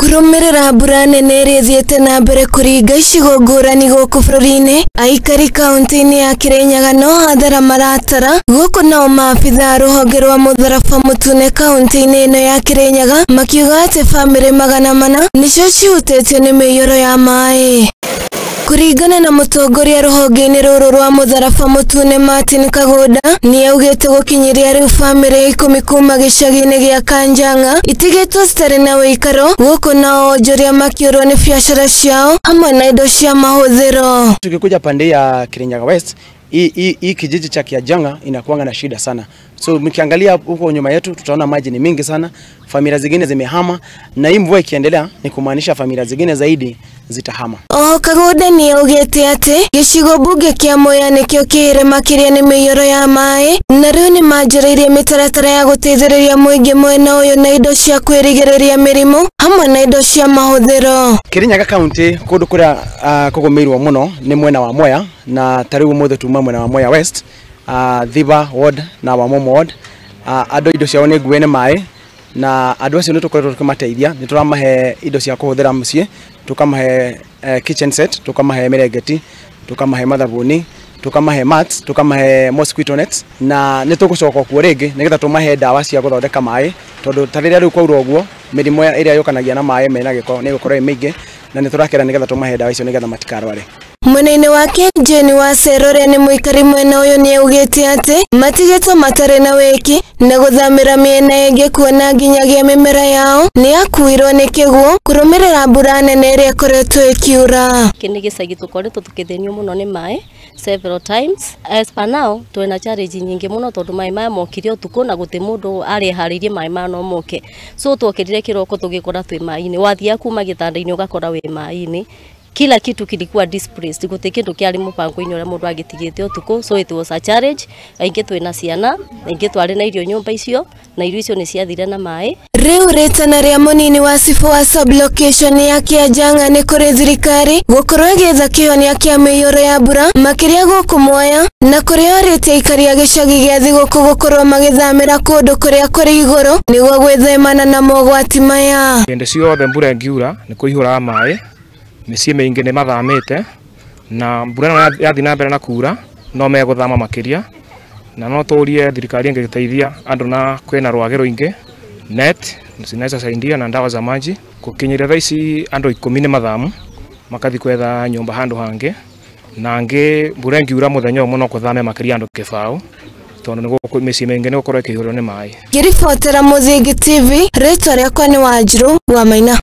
Kũrũmĩrĩra mbura nene ĩrĩa ĩthiĩte na mbere kũringa icigo ngũrani gũkũ bũrũri-inĩ, aikari kaunti-inĩ ya Kirinyaga no hathara maratara gũkũ nao maabitha a rũhonge rwa mũtharaba mũtune kaunti-inĩ ĩno ya Kirinyaga makiuga atĩ bamĩrĩ 400 nĩcio cihutĩtio nĩ mĩiyũro ya maĩ. Kũringana na mũtongoria rũhonge-inĩ rũrũ rwa mũtharaba mũtune Martin Kagũnda, nĩ augĩte gũkinyĩria rĩu bamĩrĩ 10 kuma gĩcagi-inĩ gĩa Kanjanga itigĩtwo citarĩ na wĩikaro gũkũ nao onjoria makĩũrwo nĩ biacara ciao hamwe na indo cia mahũthĩro. Tukikuja pande ya Kirinyaga West, hii kijiji cha Kiajanga inakuanga na shida sana. So mkiangalia huko nyuma yetu tutaona maji ni mingi sana, familia zingine zimehama, na hii mvua ikiendelea ni kumaanisha familia zingine zaidi zitahama. Oho Kagũnda nĩ augĩte atĩ gĩcigo mbunge kĩa Mwea nĩkĩo kĩhĩre makĩria nĩ mĩiyũro ya maĩ na rĩu nĩ manjĩrĩirie mĩtaratara ya gũteithĩrĩria mũingĩ mwena ũyũ na indo cia kwĩrigĩrĩria mĩrimũ hamwe na indo cia mahũthĩro. Kirinyaga County kũndũ kũrĩa kũgũmĩirwo mũno nĩ mwena wa Mwea, na ta rĩu ũmũthĩ tuma mwena wa Mwea West, Thiba Ward na Wamomo Ward. Andũ indo ciao nĩ ngue nĩ maĩ, na andũ acio nĩ tũkoretwo tũkĩmateithia, nĩ tũramahe indo cia kũhũthĩra mũciĩ, tũkamahe kitchen set, tũkamahe mĩrengeti, tũkamahe mathabuni, tũkamahe mats, tũkamahe mosquito nets, na nĩ tũgũcoka kuo rĩngĩ nĩgetha tũmahe ndawa cia gũthondeka maĩ, tondũ ta rĩrĩa rĩu kwaura ũguo mĩrimũ ĩrĩa yũkanagia na maĩ mena gĩko nĩ ĩgũkorwo ĩ mĩingĩ, na nĩ tũrakera nĩgetha tũmahe ndawa icio nĩgetha matikarware. Mwena-inĩ wake Jane wa Cero ũrĩa nĩ mũikari mwena ũyũ nĩ augĩte atĩ matigĩtwo matarĩ na wĩki na gũthamĩra mĩena ĩngĩ kuona nginyagia mĩmera yao nĩ yakuirwo nĩ kĩguũ kũrũmĩrĩra mbura nene ĩrĩa ĩkoretwo ĩkiura. Gĩkĩ nĩ gĩcagi tũkoretwo tũkĩthĩnio mũno nĩ maĩ several times. As per now twĩna challenge nyingĩ mũno tondũ maĩ maya mokire ũtukũ na gũtĩ mũndũ arĩharĩirie maĩ maya no moke. So twokĩrire kĩroko tũgĩkora twĩ maĩ-inĩ, wathiaga kuma gĩtanda-inĩ ũgakora wĩ maĩ-inĩ. Kila kitu kilikuwa displaced, gũtirĩ kĩndũ kĩarĩ mũbango-inĩ ũrĩa mũndũ agĩtigĩte ũtukũ, so it was a challenge. Aingĩ twĩna ciana, aingĩ twarĩ na irio nyũmba icio, na irio icio nĩ ciathire na maĩ. Rĩu rĩtana rĩa mũnini wa cibũ wa sub-location ya Kiajanga nĩ kũrĩ thirikari gũkorwo ĩgĩetha kĩhonia kĩa mĩiyũro ya mbura makĩria gũkũ Mwea, na kũrĩa orĩtie aikari a gĩcagi gĩa Thigũkũ gũkorwo magĩthamĩra kũndũ kũrĩa kũrĩ igũrũ nĩguo gwĩthemana na mogwati maya. Hĩndĩ ciothe mbura ĩngiura nĩ kũihũraga maĩ, mĩciĩ mĩingĩ nĩ mathamĩte, na mbura ĩno yathiĩ na mbere na kura no megũthama makĩria, na no tũrie thirikari ĩngĩteithia andũ na kwĩna rwagĩ rũingĩ, net zinaweza saidia na ndawa za maji. Gũkinyĩria thaa ici andũ 10 nĩ mathamu makathi kwetha nyũmba handũ hangĩ, na angĩ mbura ĩngiura mũthenya ũmwe no kũthame makĩria andũ 20, tondũ nĩ mĩciĩ mĩingĩ nĩ gũkorwo ĩkĩihũrwo nĩ maĩ. Ngĩribotera Mũthingi TV, rĩtwa rĩakwa nĩ Wanjirũ wa Maina.